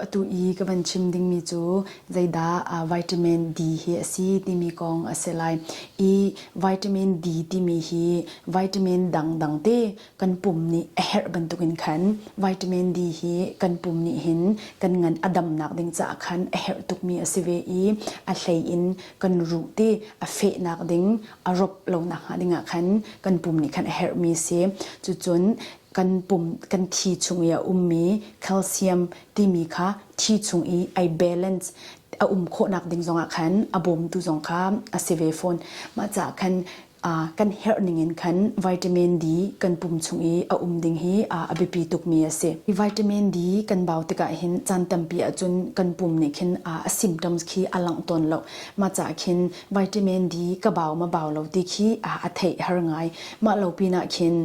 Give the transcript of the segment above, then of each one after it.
Atu i ka van chim dingmi cu zeidah vitamin D hi a si timi kong a si lai. I vitamin D timi hi vitamin dangdang te kan pum nih a herh bantukin khan vitamin D hi kan pum nih hin kan ngan a damnak ding caah khan a herh tukmi a si ve i a hlei in kan ruh te a fehnak ding a rop lonak hnga ding ah khan kan pum nih khan a herhmi si. Cucun kan pum kan thi chung i a ummi calcium timi kha thi chung i ai balance a um khawhnak ding zongah khan a bawmtu zong kha a si ve fawn. Mah caah khan kan herh ningin khan vitamin D kan pum chung i a um ding hi a biapi tukmi a si. Vitamin D kan bau tikah hin caan tampi ahcun kan pum nih khin a symptoms khi a langh tawn lo. Mah caah khin vitamin D ka bau ma bau lo ti khi a theih har ngai. Mah lo pinah khin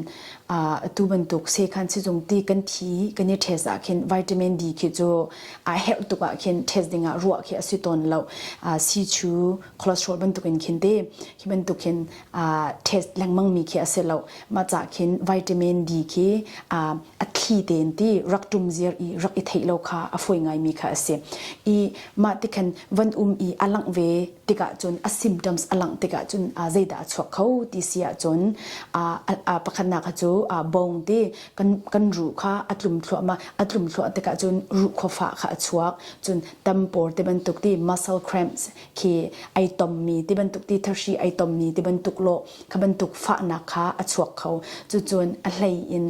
atu bantuk sekhan sizung ti kan thi kan i test ah khin vitamin D khi cu a herh tuk ah khin test ding ah ruah khi a si tawn lo. Sichu cholesterol bantuk in khin te khi bantuk khin test lengmang mi khi a si lo. Mah ca khin vitamin D khi a thli tein ti rak tum ziar i rak i theih lo kha a fawi ngai mi kha a si. I mah ti khan van um i a langh ve tikah cun a symptoms a langh tikah cun zeidah a chuak kho ti si ahcun pakhatnak kha cu bong ti kan kan ruh kha a tlum thluahmah a tlum thluah tikah cun ruh khuafah kha a chuak cun tampor ti bantuk ti muscle cramps khi ai tommi ti bantuk ti thahri ai tommi ti bantuk lo kha bantuk fahnak kha a chuak kho cucun a hlei in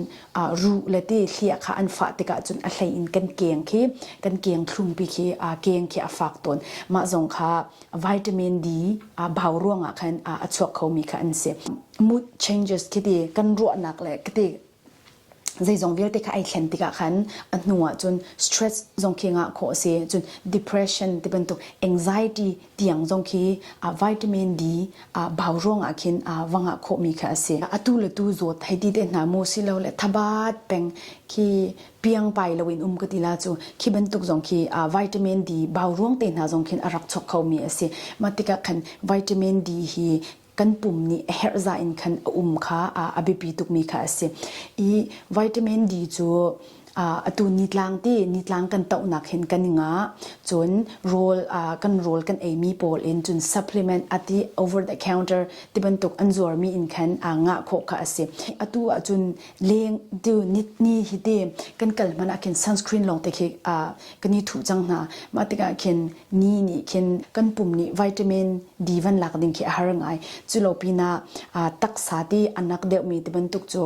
ruh le ti hliah kha an fah tikah cun a hlei in kan keng khi kan keng thlungpi khi keng khi a fak tawn mah zong kha vitamin D bau ruangah khan a chuak khomi kha an si mood changes khi ti kan ruahnak le khi zeizong vialte kha ai thlen tikah khan a hnu ah cun stress zong khi ngah khawh a si cun depression ti bantuk anxiety tiang zong khi vitamin D bau ruang ah khin va ngah khawhmi kha a si. Atu le tu zawt hei ti te hna mu si lo le thabat peng khi piang pai loin um ka ti la cu khi bantuk zong khi vitamin D bau ruang te hna zong khin a rak chok khomi a si. Mah tikah khan vitamin D hi kan pum nih a herh za in khan a um kha a biapi tukmi kha a si. I vitamin D cu atu nitlang ti nitlang kan tohnak hin kan i ngah cun rawl kan rawl kan eimi pawl in cun supplement ati over the counter ti bantuk an zuarmi in khan ngah khawh kha a si. Atu ahcun leng tu ni hi ti kan kal hmanh ah khin sunscreen lawng te khi kan i thuh cang hna. Mah tikah khin ni nih khin kan pum nih vitamin D van lak ding khi a har ngai. Culo pinah taksa ti a nak deuhmi ti bantuk cu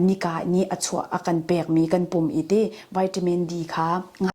nika nih a chuah a kan pekmi kan pum i ti vitamin D kha.